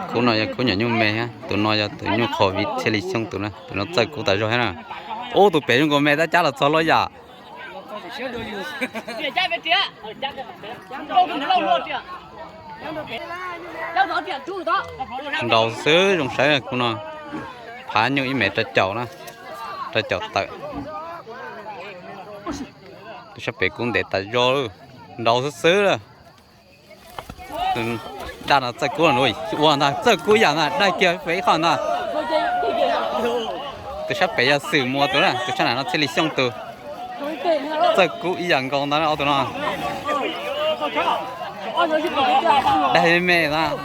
Kub no yog kub nyuam nyuj me thiab, tus no yog tus nyuj qhov viv thiaj li xyooj tus na, tus no txawj kub tas zog thiab na. Ub, tus pem zoo nkaus me tab cab los txog luaj yam. Nraus xwb zoo saib kub no. Phav nyuj ib mev rau caum na, rau caum tawm. Tus sab pem kub ntev tas zog, nraus xwb xwb lawm. Daj no txawj kub ua ntag, txawj kub ib yam ntag, daj kiag pem ib qho ntag. Tus sab pem yog Xwm Muas tus na, tus sab nram no thiaj li Xyooj tus. Txawj kub ib yam nkaus ntag ob tug no. Daj me ntag.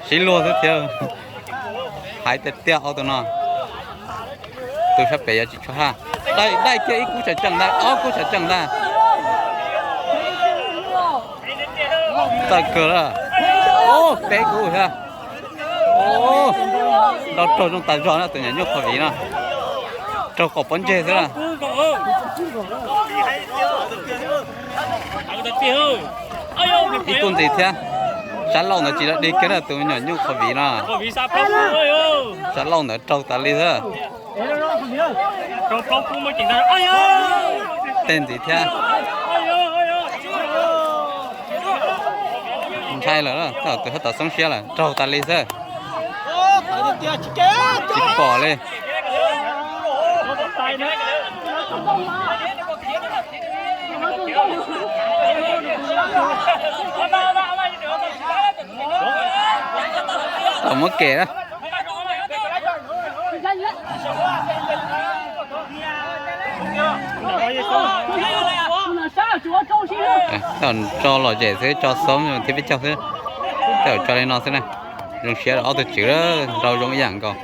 Sib luag xwb thiab. Hais tiag tiag ob tug no. Tus sab pem yuav tsis tshua haj. Daj, daj kiag ib kub tshaj tseem ntag, ob kub tshaj tseem ntag. Txawj kawg lawm. Ub, peb kub thiab. Ub, nrau raug zoo tas zog na tus nyuam nyuj qhov viv no. Raug qaum pob ntseg xwb na. Ib kub ntxiv thiab. Sab laug ntawd tsis tau dig kiag na tus nyuam nyuj qhov viv no. Sab laug ntawd raug tas li xwb. Tej ntxiv thiab. Ntshai lawm, tus hab tom xoob siab lawm, raug tas li xwb. Tsis pom li. Tau muab kem na. Tso lom zem xwb, tso xoob thiab peb caug xwb. Tej zaum tso li no xwb na. Zoo siab ob tug tswv nrau zoo ib yam nkaus.